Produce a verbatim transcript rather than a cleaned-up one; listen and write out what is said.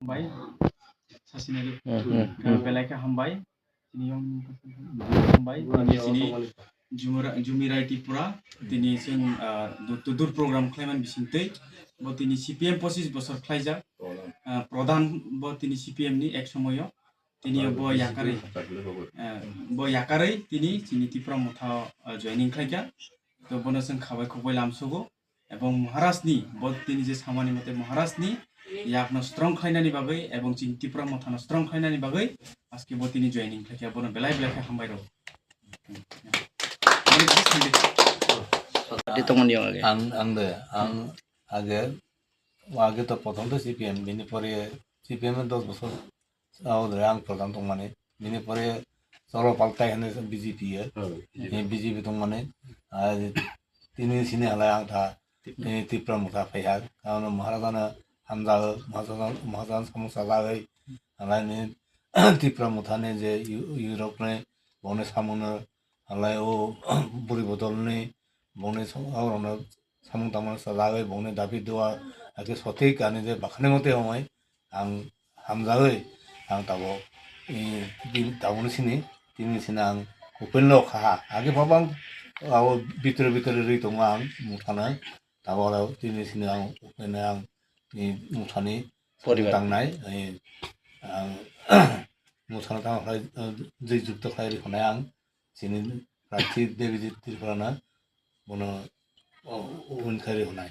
Hambai, sasinari. Hmm, hmm, hmm. Belai khe hambai. Tini yong hambai. Tini sini Jumura-, Jumirai Tripura. Tini sing, ah, du-, tudur program khlaiman bisingtwi. Bo tini C P M pochis bosor khlaijak. Ah, pradhan bo tini C P M ni ek somoyo. Tini bo yakarwi, ah, bo yakarwi tini chini Tipra Motha, ah, joining khlaikha. To bono sing khabai khukbai lamsogo. Ebong Maharaj ni, bo tini je samani mote Maharaj ni yakno strong khlainani bagwi ebong chini Tipra Mothano strong khlainani bagwi aske bo tini joining khlaikha, bono belai belai khe hambai rw. Di tongmani yang age. Ang, ang de, ang age, age to prothom to C P M, bini pore C P M dos bosor. Abo de ang pradhan tongmani. Bini pore cholo paltai hwnwi B J P ye. Hmm. Eh, B J P tongmani. Ah, tini sini halai ang tha, eh, Tipra Motha phaiha. Ano Maharajano hamjao, Maharajano, Maharajano samung sajagwi. Halai ni Tipra Mothani je yu-, yurok ni boni samungno halai o buri bodol ni boni sa-, aborokno samung tangmani sajagwi bongni dabi dua ake sothik ani je bakhani mote hwnwi ang hamjagwi ang tabuk, i, din tabukni sini tini sini ang open lo kha ha. Age phabang abo bitore bitore ri tongo ang Mothano tabuk aro tini sini ang open ang, i, Mothani poribar tangnai, i, ang Mothano tamo khlai, i, jai jukto khlai ri khonai ang. Chini prarthi Debijit Tripurano bono, o, win khairi hwnai.